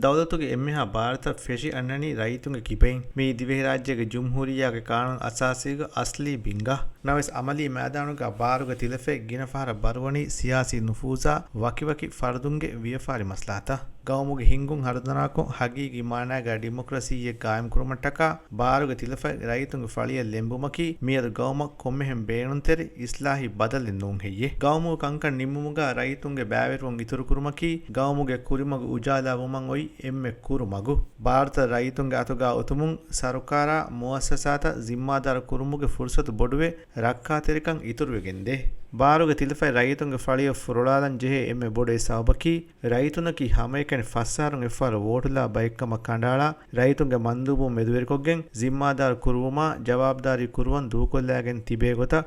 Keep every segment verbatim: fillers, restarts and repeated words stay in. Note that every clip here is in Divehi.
ދައުލަތުގެ އެންމެހާ ބާރުތައް ފެށި އަންނަނީ ރައްޔިތުންގެ ކިބައިން. މިއީ ދިވެހިރާއްޖޭގެ ޖުމްހޫރިއްޔާގެ ޤާނޫނު އަސާސީގެ އަސްލީ ބިންގާ. ނަމަވެސް އަމަލީ މައިދާނުގަ ބާރުގެ ތިލަފަތް ގިނަފަހަރަށް ބަރުވަނީ ސިޔާސީ ނުފޫޒާ ވަކިވަކި ފަރުދުންގެ ވިޔަފާރި މަސްލަހަތަށް. ގައުމުގެ ހިންގުން ހަރުދަނާކޮށް، ހަގީގީ މާނާގަ ޑިމޮކްރަސީއެއް ގާއިމްކުރުމަށްޓަކާ، ބާރުގެ ތިލަފަތް ރައްޔިތުންގެ ފަޅިއަށް ލެނބުމަކީ، މިއަދު ގައުމަށް ކޮންމެހެން ބޭނުންތެރި އިސްލާހީ ބަދަލެއް ނޫން ހެއްޔޭ؟ ގައުމުގެ ކަންކަން ނިންމުމުގަ ރައްޔިތުންގެ ބައިވެރިވުން އިތުރުކުރުމަކީ، ގައުމުގެ ކުރިމަގު އުޖާލާވުމަށް އޮތް އެންމެ ކުރު މަގު. ބާރުތައް ރައްޔިތުންގެ އަތުގަ އޮތުމުން، ސަރުކާރާ މުއައްސަސާތައް ޒިންމާދާރު ކުރުމުގެ ފުރުސަތު ބޮޑުވެ، ރައްކާތެރިކަން އިތުރުވެގެންދޭ. ބާރުގެ ތިލަފަތް ރައްޔިތުންގެ ފަޅިއަށް ފުރޮޅާލަން ޖެހޭ އެންމެ ބޮޑު އެއް ސަބަބަކީ، ރައްޔިތުންނަކީ ހަމައެކަނި ފަސް އަހަރުން އެއްފަހަރު ވޯޓުލާ ބައެއްކަމަށް ކަނޑައަޅާ، ރައްޔިތުންގެ މަންދޫބުން މެދުވެރިކޮށްގެން ޒިންމާދާރު ކުރުވުމާ، ޖަވާބުދާރީ ކުރުވަން ދޫކޮށްލައިގެން ތިބޭ ގޮތަށް،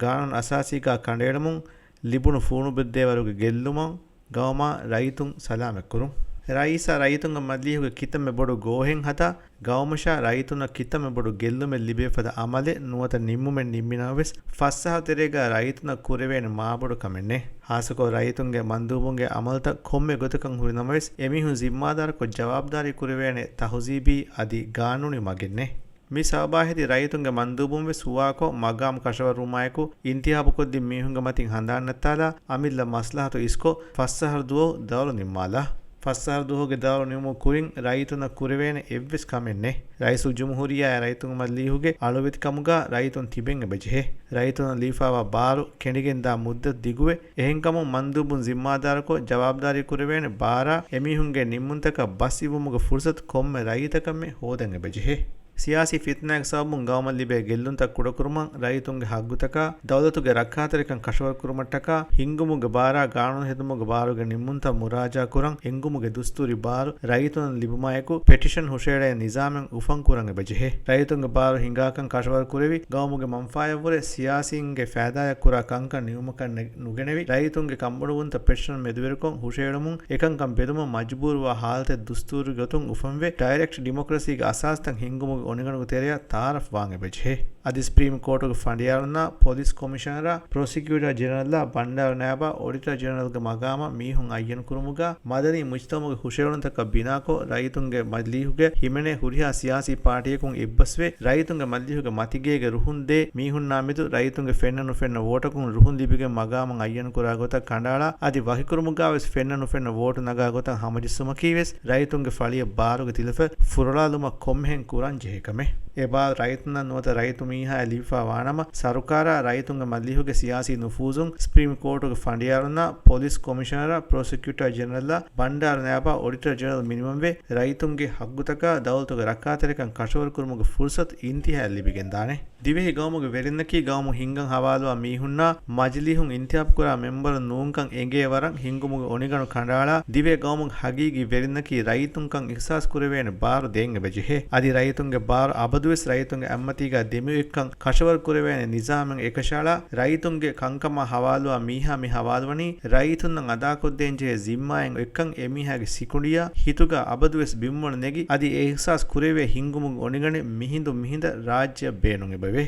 ގާނޫނު އަސާސީގަ ކަނޑައެޅުމުން، ލިބުނު ފޫނުބެއްދޭވަރުގެ ގެއްލުމަށް، ގައުމާ ރައްޔިތުން ސަލާމަތްކުރުން. ރައީސާ ރައްޔިތުންގެ މަޖިލީހުގެ ކިތަންމެ ބޮޑު ގޯހެއް ހަދާ، ގައުމަށާ ރައްޔިތުންނަށް ކިތަންމެ ބޮޑު ގެއްލުމެއް ލިބޭ ފަދަ އަމަލެއް ނުވަތަ ނިންމުމެއް ނިންމި ނަމަވެސް، ފަސް އަހަރު ތެރޭގަ ރައްޔިތުންނަށް ކުރެވޭނެ މާބޮޑު ކަމެއް ނެތް. ހާއްސަކޮށް ރައްޔިތުންގެ މަންދޫބުންގެ އަމަލުތައް ކޮންމެ ގޮތަކަށް ހުރި ނަމަވެސް، އެމީހުން ޒިންމާދާރުކޮށް ޖަވާބުދާރީ ކުރެވޭނެ ތަހުޒީބީ އަދި ގާނޫނީ މަގެއް ނެތް. މި ސަބަބާހެދި ރައްޔިތުންގެ މަންދޫބުން ވެސް ހުވާކޮށް، މަގާމު ކަށަވަރުވުމާއެކު، އިންތިހާބުކޮށްދިން މީހުންގެ މަތިން ހަނދާން ނައްތާލާ، އަމިއްލަ މަސްލަހަތު އިސްކޮށް، ފަސް އަހަރު ދުވަހު ދައުރު ނިންމާލާ. ފަސް އަހަރު ދުވަހުގެ ދައުރު ނިމުމުގެ ކުރިން ރައްޔިތުންނަށް ކުރެވޭނެ އެއްވެސް ކަމެއް ނެތް. ރައީސުލްޖުމްހޫރިއްޔާއާއި ރައްޔިތުންގެ މަޖިލީހުގެ އަޅުވެތިކަމުގަ ރައްޔިތުން ތިބެން އެބަޖެހޭ. ރައްޔިތުންނަށް ލިބިފައިވާ ބާރު ކެނޑިގެންދާ މުއްދަތު ދިގުވެ، އެހެންކަމުން މަންދޫބުން ޒިންމާދާރުކޮށް، ޖަވާބުދާރީ ކުރެވޭނެ ބާރާ އެމީހުންގެ ނިންމުންތަކަށް ބަސް އިއްވުމުގެ ފުރުސަތު ކޮންމެ ރައްޔިތަކަށްމެ ހޯދަން އެބަޖެހޭ. ސިޔާސީ ފިތުނާގެ ސަބަބުން ގައުމަށް ލިބޭ ގެއްލުންތައް ކުޑަކުރުމަށް، ރައްޔިތުންގެ ހައްގުތަކާ، ދައުލަތުގެ ރައްކާތެރިކަން ކަށަވަރުކުރުމަށްޓަކާ، ހިންގުމުގެ ބާރާ ގާނޫނު ހެދުމުގެ ބާރުގެ ނިންމުންތައް މުރާޖާ ކުރަން، އެންގުމުގެ ދުސްތޫރީ ބާރު ރައްޔިތުންނަށް ލިބުމާއެކު، ޕެޓިޝަން ހުށައެޅޭ ނިޒާމެއް އުފަން ކުރަން އެބަޖެހޭ. ރައްޔިތުންގެ ބާރު ހިނގާކަން ކަށަވަރު ކުރެވި، ގައުމުގެ މަންފާއަށްވުރެ ސިޔާސީންގެ ފައިދާއަށް ކުރާ ކަންކަން ނިމުމަކަށް ނެ-، ނުގެނެވި، ރައްޔިތުންގެ ކަންބޮޑުވުންތައް ޕެޓިޝަން މެދުވެރިކޮށް ހުށައެޅުމުން އެކަންކަން ބެލުމަށް މަޖުބޫރުވާ ހާލަތެއް ދުސްތޫރީ ގޮތުން އުފަންވެ، ޑައިރެކްޓް ޑިމޮކްރަސީގެ އަސާސްތައް ހިންގުމުގެ އޮނިގަނޑުގެ ތެރެއަށް ތައާރަފް ވާން އެބަޖެހޭ. އަދި ސްޕްރީމް ކޯޓުގެ ފަނޑިޔާރުންނާ، ޕޮލިސް ކޮމިޝަނަރާ، ޕްރޮސިކިއުޓަރ ޖެނެރަލްއާ، ބަންޑާރު ނައިބާ، އޮޑިޓަރ ޖެނެރަލްގެ މަގާމަށް މީހުން އައްޔަން ކުރުމުގަ، މަދަނީ މުޖްތަމަޢުގެ ހުށައެޅުންތަކަށް ބިނާކޮށް، ރައްޔިތުންގެ މަޖިލީހުގެ ހިމެނޭ ހުރިހާ ސިޔާސީ ޕާޓީއަކުން އެއްބަސްވެ، ރައްޔިތުންގެ މަޖިލީހުގެ މަތިގޭގެ ރުހުން ދޭ މީހުންނާ މެދު ރައްޔިތުންގެ ފެންނަ ނުފެންނަ ވޯޓަކުން ރުހުން ލިބިގެން މަގާމަށް އައްޔަން ކުރާ ގޮތަށް ކަނޑައަޅާ، އަދި ވަކިކުރުމުގަވެސް ފެންނަ ނުފެންނަ ވޯޓު ނަގާ ގޮތަށް ހަމަޖެއްސުމަކީވެސް، ރައްޔިތުންގެ ފަޅިއަށް ބާރުގެ ތިލަފަތް ފުރޮޅާލުމަށް ކޮންމެހެން ކުރަން ޖެހޭ ކަމެއް. އެ ބާރު ރައްޔިތުންނަށް ނުވަތަ ރައްޔިތު މީހާއަށް ލިބިފައި ވާނަމަ، ސަރުކާރާ ރައްޔިތުންގެ މަޖިލީހުގެ ސިޔާސީ ނުފޫޒުން، ސްޕްރީމް ކޯޓުގެ ފަނޑިޔާރުންނާ، ޕޮލިސް ކޮމިޝަނަރާ، ޕްރޮސިކިއުޓަރ ޖެނެރަލްއާ، ބަންޑާރު ނައިބާ، އޮޑިޓަރ ޖެނެރަލް މިނިވަންވެ، ރައްޔިތުންގެ ހައްގުތަކާ ދައުލަތުގެ ރައްކާތެރިކަން ކަށަވަރުކުރުމުގެ ފުރުސަތު އިންތިހާއަށް ލިބިގެންދާނެ. ދިވެހި ގައުމުގެ ވެރިންނަކީ ގައުމު ހިންގަން ހަވާލުވާ މީހުންނާ މަޖިލީހުން އިންތިހާބުކުރާ މެމްބަރުން ނޫންކަން އެނގޭ ވަރަށް ހިންގުމުގެ އޮނިގަނޑު ކަނޑައަޅާ، ދިވެހި ގައުމުގެ ހަގީގީ ވެރިންނަކީ ރައްޔިތުންކަން އިޙްސާސް ކުރެވޭނެ ބާރު ދޭން އެބަޖެހޭ. އަދި ރައްޔިތުންގެ ބާރު އަބަދުވެސް ރައްޔިތުންގެ އަތްމަތީގަ ދެމިއޮތްކަން ކަށަވަރު ކުރެވޭނެ ނިޒާމެއް އެކަށައަޅާ، ރައްޔިތުންގެ ކަންކަމާ ހަވާލުވާ މީހާ މި ހަވާލުވަނީ ރައްޔިތުންނަށް އަދާކޮށްދޭންޖެހޭ ޒިންމާއެއް އޮތްކަން އެމީހާގެ ސިކުނޑިއާ ހިތުގަ އަބަދުވެސް ބިންވަން ނެގި، އަދި އެ އިޙްސާސް ކުރެވޭ ހިންގުމުގެ އޮނިގަނޑެއް މިހިނދު މިހިނދަށް ރާއްޖެއަށް ބޭނުން އެބަވޭ.